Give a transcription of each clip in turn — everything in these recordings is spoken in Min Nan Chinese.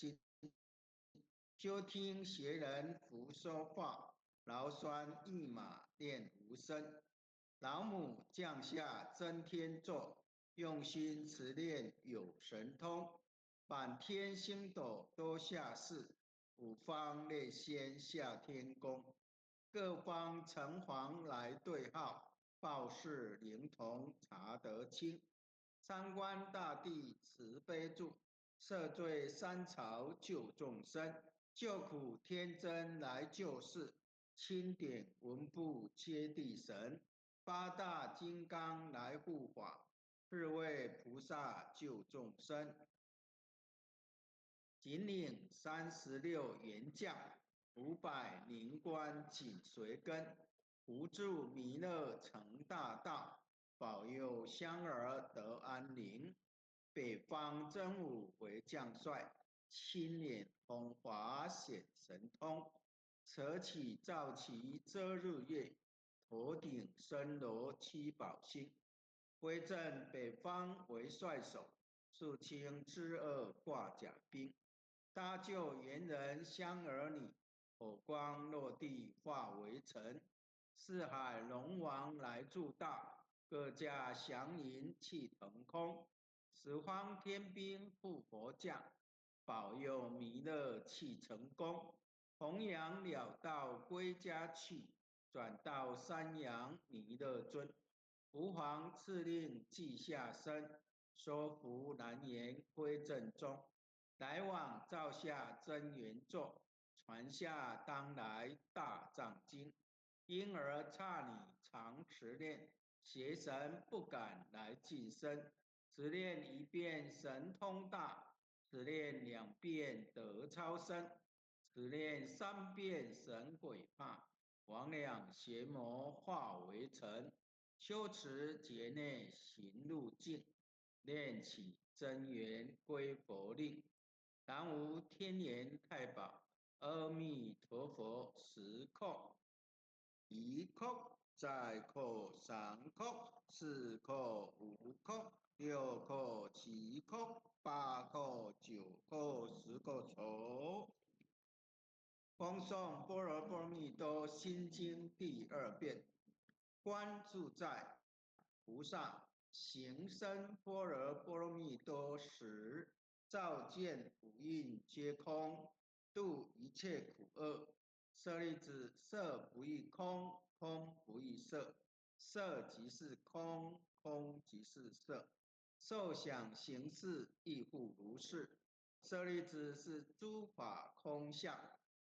心。休听邪人胡说话，劳栓一马练无声。老母降下真天座，用心持念有神通，满天星斗都下世，五方列仙下天宫，各方城隍来对号，报事灵童查得清。三官大帝慈悲住，赦罪三朝救众生，救苦天真来救世，钦点文部揭谛神。八大金刚来护法，四位菩萨救众生。紧领36员将，500灵官紧随跟，扶助弥勒成大道，保佑香儿得安宁。北方真武为将帅，青脸风华显神通，扯起皂旗遮日月。头顶森罗七宝星，威震北方为帅首，肃清之恶挂甲兵，搭救猿人香儿女，火光落地化为尘。四海龙王来助道，各驾祥云气腾空。十方天兵护佛将，保佑弥勒气成功。弘扬了道归家去。转到三阳弥勒尊，吾皇敕令记下身，说服难言归正宗，来往造下真言座，传下当来大藏经。婴儿刹女常持念，邪神不敢来近身。持念一遍神通大，持念两遍得超生，持念三遍神鬼怕。魍魉邪魔化为尘，修持劫内行路径，念起真言归佛令。南无天元太保，阿弥陀佛十叩，一叩，再叩，三叩，四叩，五叩，六叩，七叩，八叩，九叩，十叩，头。恭诵般若波罗蜜多心经第二遍，观自在菩萨行深般若波罗蜜多时，照见五蕴皆空，度一切苦厄。舍利子，色不异空，空不异色，色即是空，空即是色，受想行识亦复如是。舍利子，是诸法空相。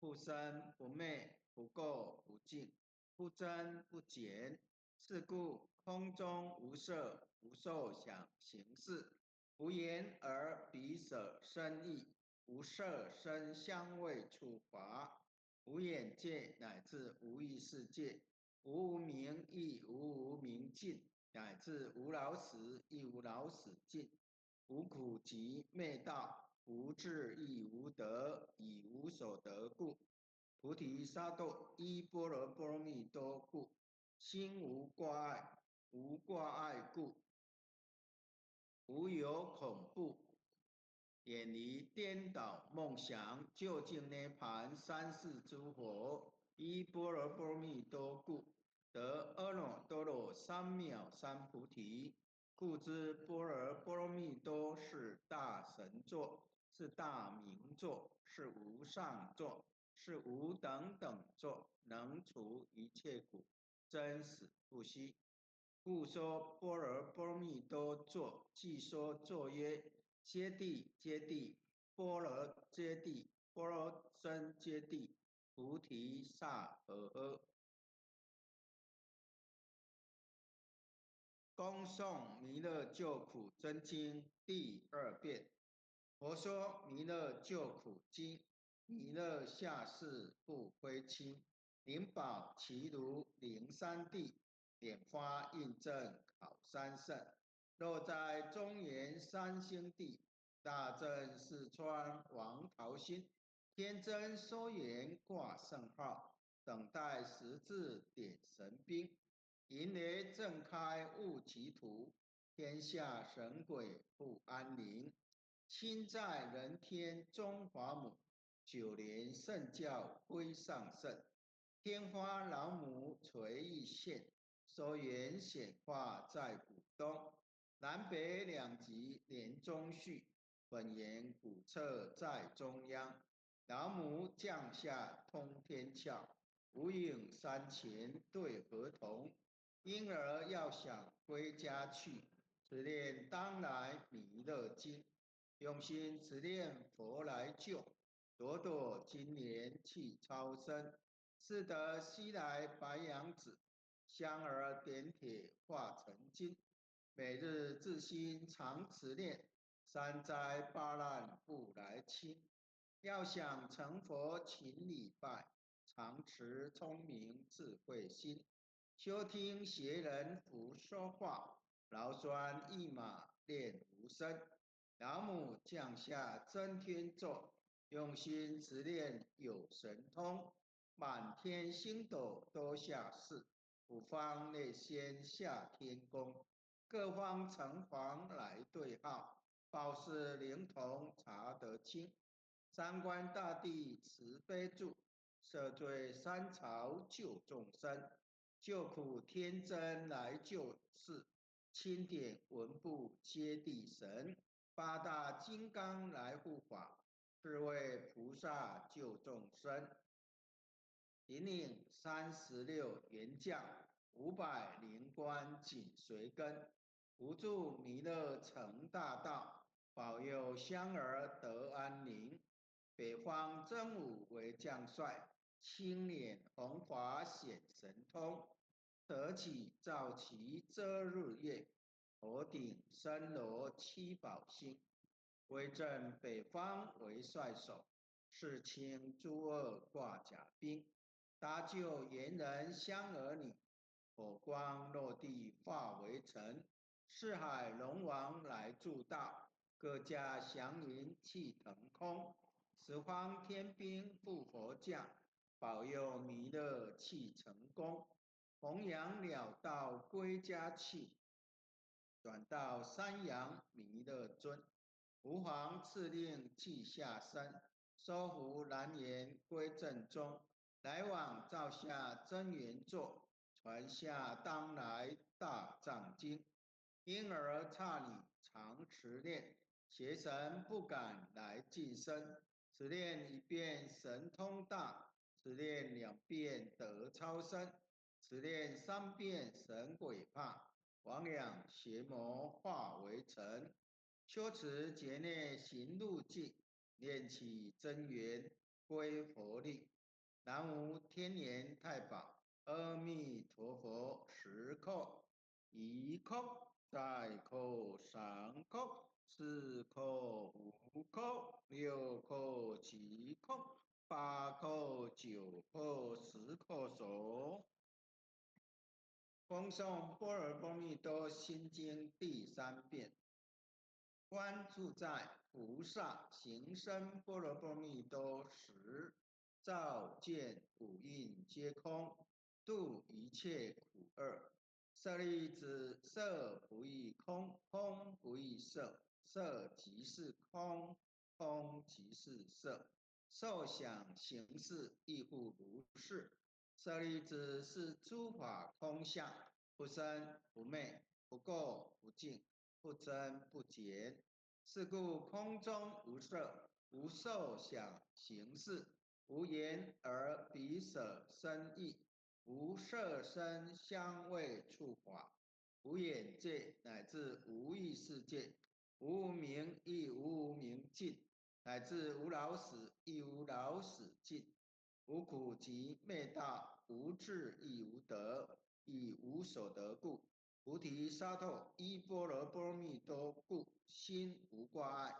不生不灭，不垢不净，不增不减。是故空中无色，无受想行识，无眼耳鼻舌身意，无色声香味触法，无眼界乃至无意识界，无无明亦无无明尽，乃至无老死亦无老死尽，无苦集灭道。无智亦无得，以无所得故，菩提萨埵依般若波罗蜜多故，心无挂碍，无挂碍故，无有恐怖，远离颠倒梦想，究竟涅槃，三世诸佛依般若波罗蜜多故，得阿耨多罗三藐三菩提。故知般若波罗蜜多是大神座，是大明座，是无上座，是无等等座，能除一切苦，真实不虚。故说般若波罗蜜多座，即说座曰：揭谛揭谛，般若揭谛，般若僧揭谛，菩提萨婆诃。恭诵弥勒救苦真经第二遍。佛说弥勒救苦经，弥勒下世不亏亲，灵宝其如灵山地，点发印证考三圣。若在中原三星地，大正四川王桃心，天真说言挂圣号，等待时至点神兵。淫雷震开悟其途，天下神鬼不安宁。亲在人天中华母，九莲圣教归上圣，天花老母垂意现，收圆显化在古东，南北两极连中续，本源古刹在中央，老母降下通天窍，无影山前对河童，婴儿要想归家去，持念当来弥勒经，用心持念佛来救，朵朵金莲气超升，是得西来白羊子，香儿点铁化成金，每日自心常持念，三灾八难不来侵。要想成佛勤礼拜，常持聪明智慧心，休听邪人胡说话，劳栓一马练无声。老母降下真天咒，用心持念有神通，满天星斗都下世，五方列仙下天宫，各方城隍来对号，报是灵童查得清。三官大帝慈悲助，赦罪三朝救众生，救苦天真来救世，钦点文部揭谛神，八大金刚来护法，是为菩萨救众生。引领36员将，500灵官紧随跟，无住弥勒成大道，保佑香儿得安宁。北方真武为将帅，青脸红发显神通，得起造旗遮日月，头顶森罗七宝星，威震北方为帅首，世清诸恶挂甲兵，搭救猿人香儿女，火光落地化为尘，四海龙王来助道，各家祥云气腾空。十方天兵护佛驾，保佑弥勒气成功，弘扬了道归家去，转到三阳弥勒尊，吾皇敕令气下身，收服南阎归正宗，来往造下真言座，传下当来大藏经，婴儿刹女常持念，邪神不敢来近身。持念一遍神通大，持念两遍得超生，持念三遍神鬼怕，魍魉邪魔化为尘。修持劫内行路径，念起真言归佛力。南无天莲太保阿弥陀佛十叩，一叩，再叩，三叩。四叩，五叩，六叩，七叩，八叩，九叩，十叩首。恭诵般若波罗蜜多心经第三遍。观自在菩萨行深般若波罗蜜多时，照见五蕴皆空，度一切苦厄。舍利子，色不异空，空不异色。色即是空，空即是色，受想行识亦复如是。舍利子，是诸法空相，不生不灭，不垢不净，不增不减。是故空中无色，无受想行识，无眼耳鼻舌身意，无色声香味触法，无眼界乃至无意识界。无无明亦无无明尽，乃至无老死亦无老死尽，无苦集灭道，无智亦无得，以无所得故，菩提萨埵依般若波罗蜜多故，心无挂碍，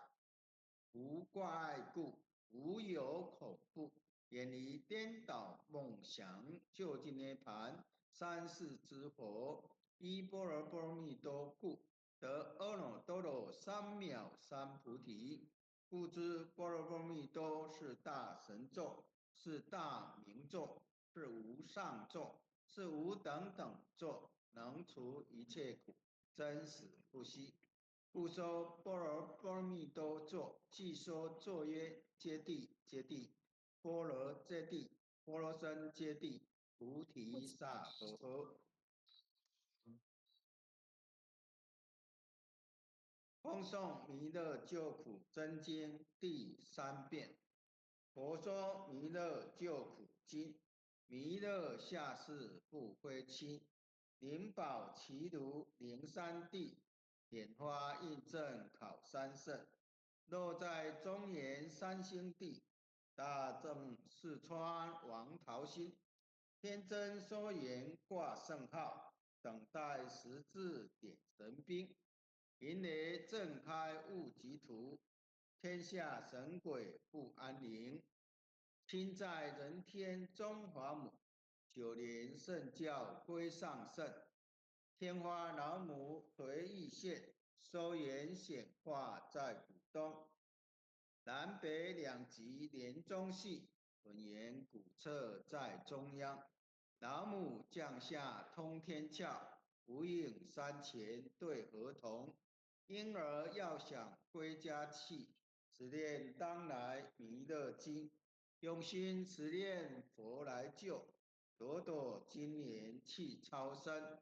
无挂碍故，无有恐怖，远离颠倒梦想，究竟涅槃，三世之佛，依般若波罗蜜多故，得阿耨多罗三藐三菩提。故知般若波罗蜜多是大神咒，是大明咒，是无上咒，是无等等咒，能除一切苦，真实不虚。故说般若波罗蜜多作，即说作曰：揭谛，揭谛，波罗揭谛，波罗僧揭谛，菩提萨婆诃。奉诵弥勒救苦真经第三遍。佛说弥勒救苦经，弥勒下世不非亲，灵宝齐如灵山地，莲花印证考三圣，落在中原三星地，大正四川王桃心，天真说言挂圣号，等待时至点神兵。迎雷震开悟极图，天下神鬼不安宁。亲在人天中华母，九莲圣教归上圣。天花老母随意现，收圆显化在古东。南北两极连中系，本源古册在中央。老母降下通天窍，无影山前对河童。婴儿要想归家去，持念当来弥勒经，用心持念佛来救，朵朵金莲去超生。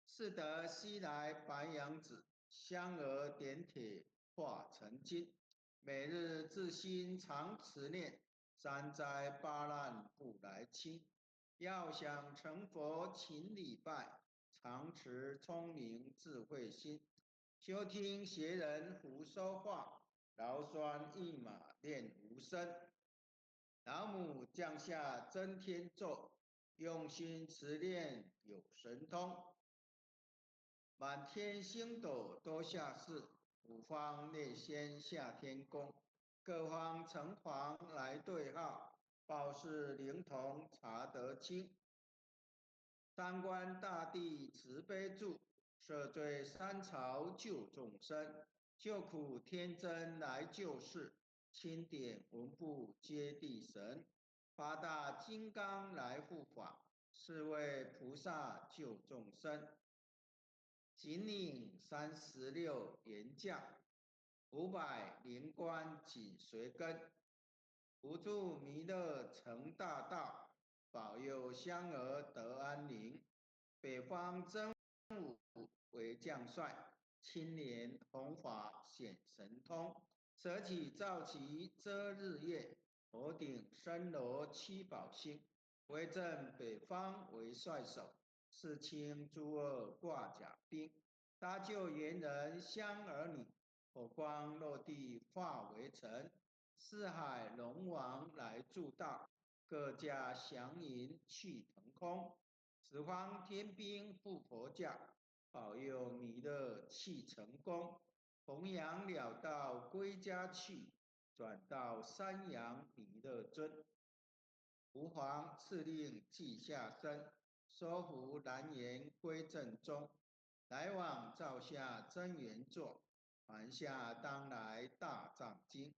是得西来白羊子，香儿点铁化成金。每日自心常持念，三灾八难不来侵。要想成佛，勤礼拜。常持聪明智慧心，休听邪人胡说话，劳栓一马练无声。老母降下真天咒，用心持念有神通。满天星斗都下世，五方列仙下天宫，各方城隍来对号，报是灵童查得清。三官大帝慈悲助，赦罪三朝救众生，救苦天真来救世，钦点文部揭谛神，八大金刚来护法，四位菩萨救众生。紧领36员将，500灵官紧随跟，扶助弥勒成大道。保佑香儿得安宁。北方真武为将帅，青年弘法显神通，舍起造旗遮日月，头顶森罗七宝星，威震北方为帅首，四清诸恶挂甲兵，搭救猿人香儿女，火光落地化为尘，四海龙王来助道。各驾祥云去腾空，十方天兵护佛驾，保佑弥勒去成功，弘扬了道归家去，转到三阳弥勒尊。吾皇敕令记下身，收服南阎归正宗，来往造下真言座，传下当来大藏经。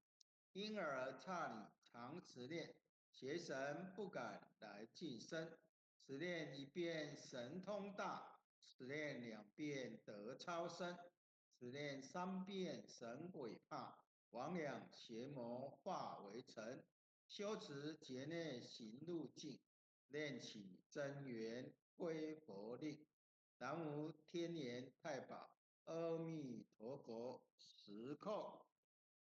婴儿刹里常持念。邪神不敢来近身，持念一遍神通大，持念两遍得超生，持念三遍神鬼怕，魍魉邪魔化为尘。修持劫内行路径，念起真言归佛令。南无天莲太保阿弥陀佛，十叩，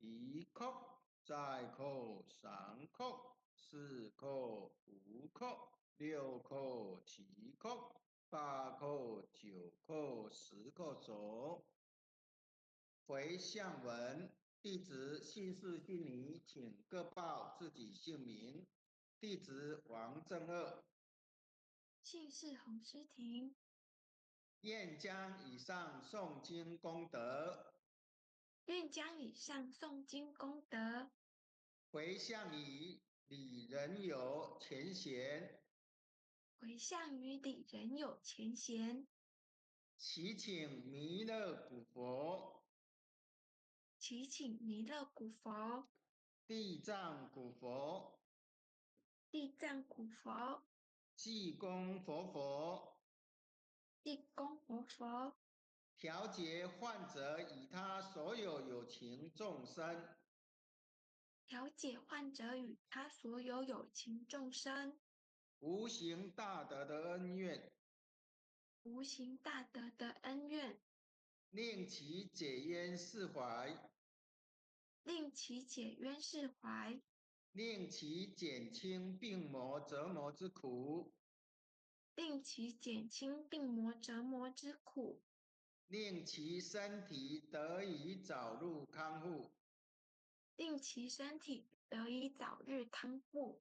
一叩，再叩，三叩。四叩，五叩，六叩，七叩，八叩，九叩，十叩首。回向文，弟子姓氏姓名，请各报自己姓名。弟子王正二，姓氏洪诗婷。愿将以上诵经功德，愿将以上诵经功德，回向于李仁友前贤，回向于李仁友前贤，祈请弥勒古佛，祈请弥勒古佛，地藏古佛，地藏古佛，济公活佛，济公活佛，調解患者與他所有有情眾生，調解患者與他所有有情眾生，無形大德的恩怨，無形大德的恩怨，令其解冤釋懷，令其解冤釋懷，令其減輕病魔折磨之苦，令其減輕病魔折磨之苦，令其身體得以早日康復，令其身體得以早日康復，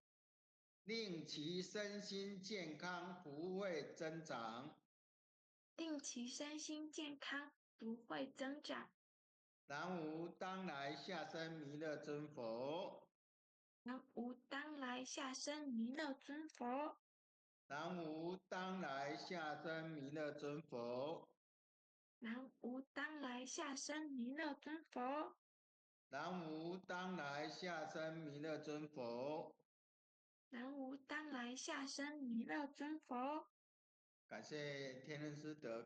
令其身心健康福慧增長，令其身心健康福慧增長。南無當來下生彌勒尊佛，南無當來下生彌勒尊佛，南無當來下生彌勒尊佛，南無當來下生彌勒尊佛，南無當來下生彌勒尊佛，南無當來下生彌勒尊佛。感謝天恩師德。